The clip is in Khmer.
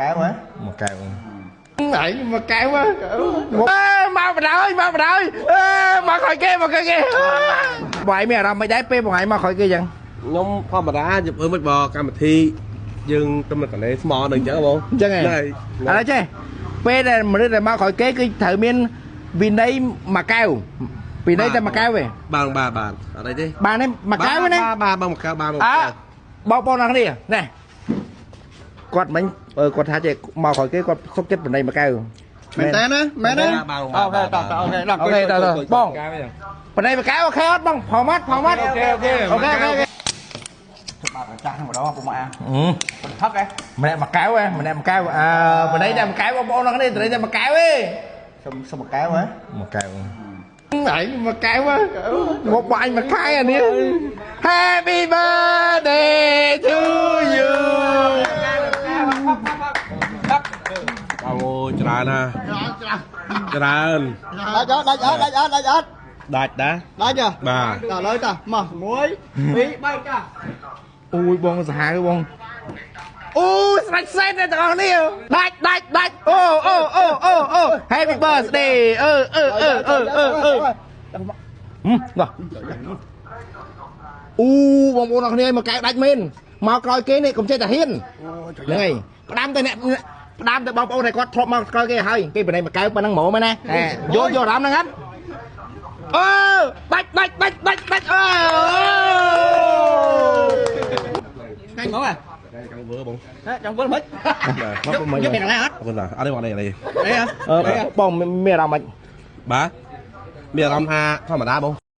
កែវហ៎ មួយកែវឯងមួយកែវហ៎អេមកបណ្ដោយមកបណ្ដោយអេមកក្រោយគេមកក្រោយគេបងឯងមានអារម្មណ៍មិនដែរពេលបងឯងមកក្រោយគេចឹង ខ្ញុំធម្មតាជឿមិនបើកម្មវិធីយើងទៅមកកលេស្មោនឹងអញ្ចឹងបង អញ្ចឹងហ៎ ហ្នឹង ឥឡូវចេះពេលដែលមនុស្សដែលមកក្រោយគេគឺត្រូវមានវិន័យមួយកែវវិន័យតែមួយកែវទេ បាទបាទបាទអត់អីទេ បានទេមួយកែវណា បាទបាទមួយកែវបាទមួយក អើ ែវ បងប្អូនអរគ្នាណែគាត់មិញគាត់ថាចេះមកក្រោយគេគាត់សុកចិត្តបណ្ដៃមួយកែវ មែនតើណាមែនទេ បាទ OK តោះ OK ដល់ OK តោះបងបណ្ដៃមួយកែវ OK អត់បងផមអត់ផមអត់ OK OK OK OK បាត់ចាស់ហ្នឹងម្ដងពុកម៉ែ អឺ ផឹកឯង ម្នាក់មួយកែវហ៎ម្នាក់មួយកែវអើបណ្ដៃតែមួយកែវបងប្អូនអរគ្នាបណ្ដៃតែមួយកែវទេ សុំសុំមួយកែវហ៎ មួយកែវឯងមួយកែវមកបាញ់មួយខែអានេះ Happy birthday to you បងអូយច្រើនណាស់ច្រើន ដាច់អត់ដាច់អត់ដាច់អត់ដាច់អត់ ដាច់ដែរ ដាច់ហ៎ បាទ តោះលើតោះមក1 2 3កា អូយបងសាហាវបងអូស្រាច់សេតអ្នកទាំងអស់គ្នាដាច់ដាច់ដាច់អូអូអូអូអូ Happy birthday អឺអឺអឺអឺអឺអឺហឹមណោះអូបងប្អូនអរគ្នាមកកែវដាច់មែនមកក្រោយគេនេះកុំចេះតែហ៊ានហ្នឹងហើយផ្ដាំទៅអ្នកផ្ដាំទៅបងប្អូនដែលគាត់ធ្លាប់មកក្រោយគេហើយគេបណៃមកកែវប៉ុណ្ណឹងហ្មងមែនណាយកយកអារម្មណ៍ហ្នឹងហ្នឹងអឺដាច់ដាច់ដាច់ដាច់ដាច់អឺ ថ្ងៃហ្មងហ៎ ចង់វើបង ចង់វិលមិន បាទ មកមក យកមានកន្លែងអត់ អរគុណបាទអត់ទេបងអត់ទេអត់ទេ អីហ៎ អឺបងមានអារម្មណ៍មិន បាទមានអារម្មណ៍ថាធម្មតាបង